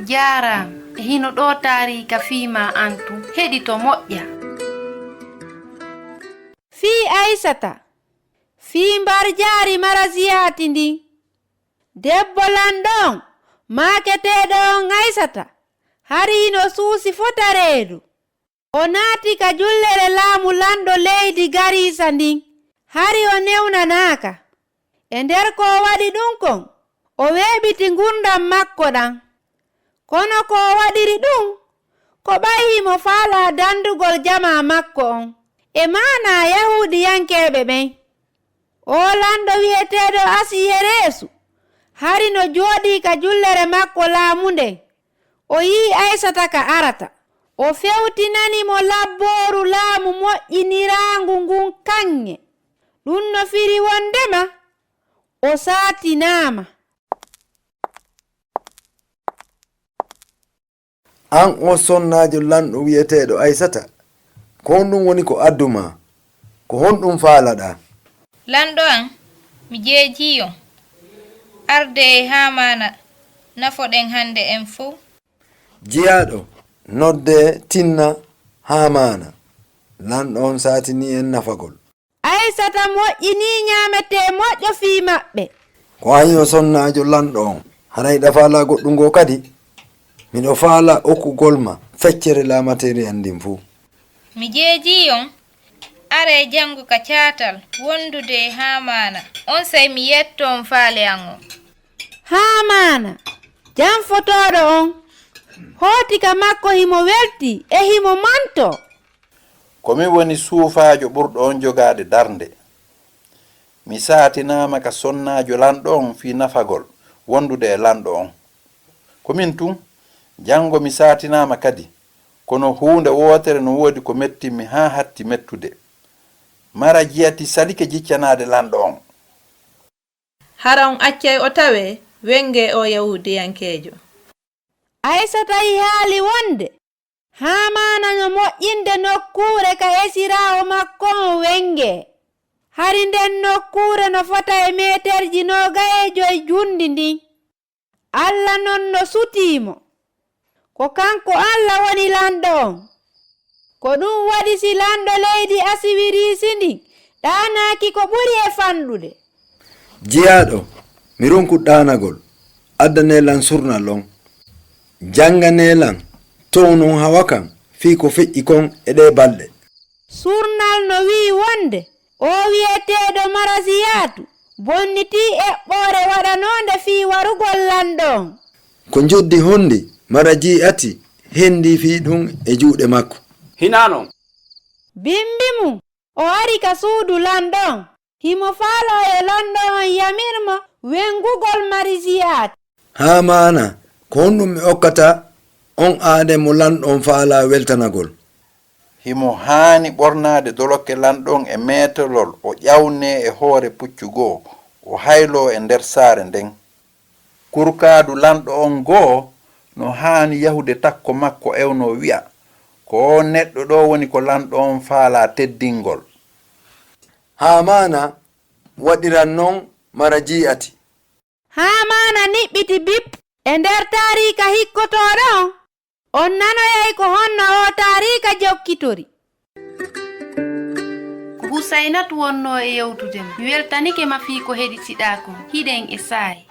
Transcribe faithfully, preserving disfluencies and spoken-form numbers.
Jaaraama. E hino ɗoo taariika fii maa an tun. Heɗito moƴƴa. Fii Aysata. Fii mbarjaari Marasiyaati ndin. Debbo lanɗo on, maaketeeɗo on Aysata, hari hino suusi fota reedu. O naati ka jullere laamu lanɗo leydi Gariisa ndin, hari o newnanaaka. E nder ko o waɗi ɗun kon, o weeɓiti ngurndan makko ɗan. Kono ko o waɗiri ɗun, ko ɓay himo faalaa dandugol jamaa makko on, e maanaa Yahuudiyankeeɓe ɓen. Oo lanɗo wi'eteeɗo Asiyereesu, hari no jooɗii ka jullere makko laamu nden, o yi'i Aysata ka arata. O fewtinani mo labbooru laamu moƴƴiniraangu ngun kaŋŋe. Ɗun no firi wondema o saatinaama. An oo sonnaajo lanɗo wi'eteeɗo Aysata, ko honɗun woni ko addu maa? Ko honɗun faalaɗaa? Lanɗo an, mi jeejii on. Ardee e Haamaana, nafoɗen hande en fow. Jiyaaɗo, noddee tinna Haamaana. Lanɗo on saatinii en nafagol. Aysata moƴƴinii ɲaametee moƴƴo fii maɓɓe. Ko an yo sonnaajo lanɗo on, hara hiɗa faalaa goɗɗun goo kadi? Miɗo faalaa okkugol ma feccere laamateeri an ndin fow. Mi jeejii on, aree janngo ka caatal wondude e Haamaana, onsay mi yetto on faale an on. Haamaana, janfotooɗo on, hooti ka makko himo weltii e himo mantoo. Ko min woni suufaajo ɓurɗo on jogaade darnde. Mi saatinaama ka sonnaajo lanɗo on fii nafagol wondude e lanɗo on. Ko min tun, janngo mi saatinaama kadi, kono huunde wootere no woodi ko mettimmi haa hatti mettude. Marajiyati salike jiccanaade lanɗo on. Hara on accay o tawee wengee oo Yahuudiyankeejo? Aysata yi'aali wonde Haamaana no moƴƴinde nokkuure ka esiraawo makko on wengee. Hari nden nokkuure no fota e meeterji noogay e joy junndi ndin. Alla non no sutii mo. Ko kanko Alla woni lanɗo on. Ko ɗun waɗi si lanɗo leydi Asiwiriisi ndin ɗaanaaki ko ɓuri e fanɗude. Jiyaaɗo, mi ronku ɗaanagol. Addanee lan surnal on. Jannganee lan townon hawa kan fii ko feƴƴi kon e ɗee balɗe. Surnal no wi'i wonde oo wi'eteeɗo Marasiyaatu bonnitii eɓɓoore waɗanoonde fii warugol lanɗo on. Ko njoddi honndi Maraji'ati hendii fii ɗun e juuɗe makko? Hinaa non. Bimbi mun, o ari ka suudu lanɗo on. Himo faalaa yo lanɗo on yamir mo wengugol Marasiyaatu. Haamaana, ko honɗun mi okkata on aade mo lanɗo on faalaa weltanagol? Himo haani ɓornaade dolokke lanɗo on e meetolol, o ƴawnee e hoore puccu goo, o hayloo e nder saare nden. Kurkaadu lanɗo on goo no haani yahude takko makko ewnoo wi'a, ko oo neɗɗo ɗoo woni ko lanɗo on faalaa teddingol. Haamaana waɗiran non Maraji'ati. Haamaana niɓɓiti bip e nder taariika hikkotooɗo on. On nanoyay ko honno oo taariika jokkitori. Ko Husaynatu wonnoo e yewtude ma. Mi weltanike ma fii ko heɗitiɗaa kon. Hiɗen e saa'i.